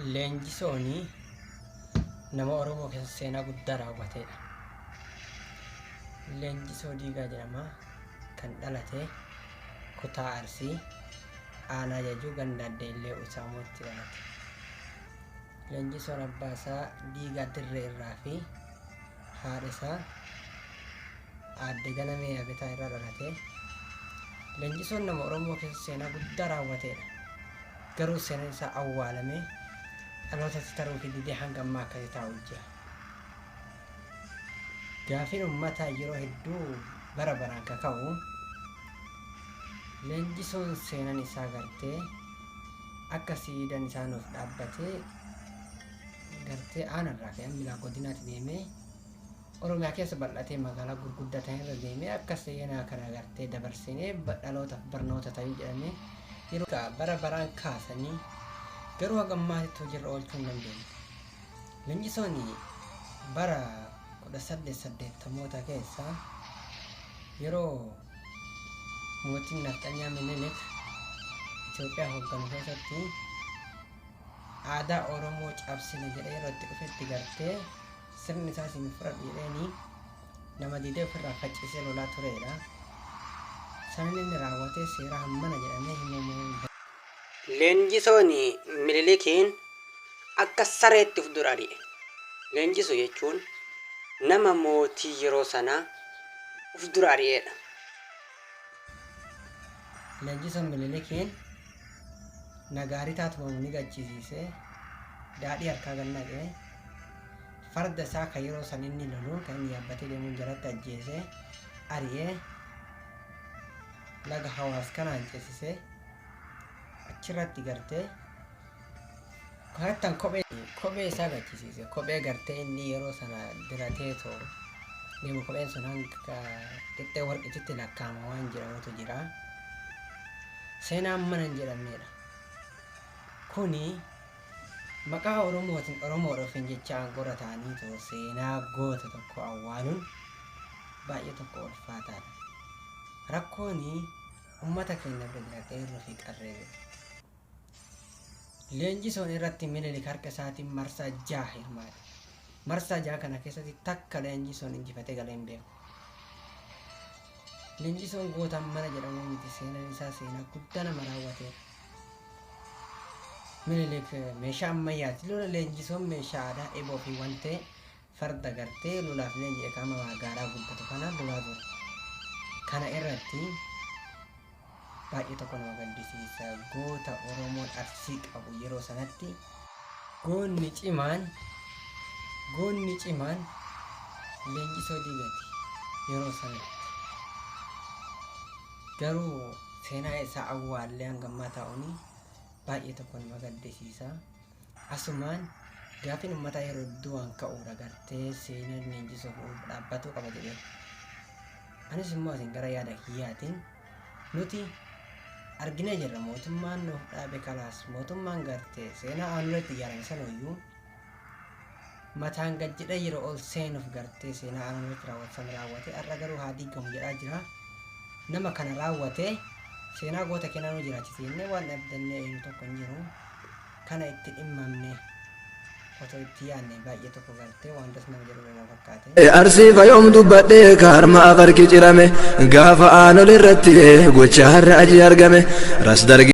Leenjisoon nama Oromoo keessa seenaa guddaa raawwateedha. Leenjisoo Diigaa jedhama. Kan dhalate kutaa Arsii aanaa Jajuu ganda Addeellee Usaamootti dhalate. Leenjisoon abbaa isaa Diigaa Dirree irraa fi haadha isaa Aadde Ganamee Yaabetaa irraa dhalate. Leenjisoon nama Oromoo keessa seenaa guddaa raawwateedha. Garuu seenaan isaa awwaalamee dhalootatti taruufi didee hanga ammaa akkasi taa'u jira. Gaafiin ummataa yeroo hedduu bara baraan ka ka'u, Leenjisoon seenan isaa gartee akka siidan isaa nuuf dhaabbatee gartee aanarraa ka'ee milaa godinaatti deemee Oromiyaa keessa bal'atee magaalaa gurguddaa ta'an irra deemee akka seenaa kana gartee dabarsinee dhalootaaf barnoota ta'uu jedhamee yeroo bara baraan kaasanii garuu haga ammaatitti hojiirra oolchuu hin dandeenye. Leenjisoon bara 1880moota keessa yeroo mootiin nafxanyaa Minilik Itoophiyaa hoogganu keessatti aadaa Oromoo cabsina jedhee yeroo itti dhufetti gartee sirni isaas hin fudhadhu jedheeni nama didee ofirraa faccisee lolaa tureedha. Sanin inni raawwatee seera hammana jedhamee himamuu hin danda'u. Leenjisoon Minilikiin akka sareetti of dura ari'e. Leenjisoo jechuun nama mootii yeroo sanaa of dura ari'eedha. Leenjisoon Minilikiin nagaaritaa tumamu ni gachisiise, daadhii harkaa gad naqe, farda isaa kan yeroo san inni loluun kan inni yaabbatee deemuun jalatti ajjeese, ari'ee laga Hawaas kanaan ceesise, achirratti gartee karattan kophee isaa gachisiise. Kophee gartee inni yeroo sana diratee too deemu, kopheen sun hanga qixxee warqititti lakkaa'ama waan jedhamutu jira. Seenaan mana hin jedhamnedha. Kuni maqaa Oromootiin Oromoodha ofiin jecha aangoorra ta'anii too seenaa goota tokko awwaaluun baay'ee tokko ulfaataadha. Rakkoon ummata keenya bira jira, qeerroo fi qarree bira. Leenjisoon irratti Minilik harka isaatiin marsaa jaha hirmaate. Marsaa jaha kana keessatti takka Leenjisoon injifatee galee hin beeku. Leenjisoon gootaan mana jedhamuu miti, seenaan isaa seenaa guddaa nama raawwateedha. Minilik meeshaa ammayyaati lola, Leenjisoon meeshaa aadaa eboo fi wantee farda gartee lolaaf leenji'e qaama gaaraa guddatu kana lolaa ture. Kana irratti baay'ee tokko nama gaddisiisa. Goota Oromoon Arsii qabu yeroo sanatti goonni cimaan Leenjisoo Diigati yeroo sanatti. Garuu seenaa isaa awwaallee hanga ammaa taa'uun baay'ee tokko nama gaddisiisa. Asumaan gaafiin uummataa yeroo hedduu waan ka'uudha, gartee seenaan Leenjisoo dhaabbatuu qaba jedhee. Anis immoo asin gara yaada kiyyaatiin nuti arginee jirra, mootummaan nuuf dhaabe kalaas mootummaan gartee seenaa aanuletti ijaarame sanuyyuu mataan gad jedhee yeroo ol seenuuf gartee seenaa aanuletti raawwatan raawwate, har'a garuu haa diigamu jedhaa jira. Nama kana raawwate seenaa goota kennaa nu jiraachise jennee waan abdannee eenyu tokko hin jiru. Kana itti dhimmamne otoo itti yaadne baay'ee tokko gartee waan das nama jedhu na fakkaate. Arsii fayoom dubbadhee ka harma afarki cirame gaafa aanol irratti gocha har'a aji argame ras dargi.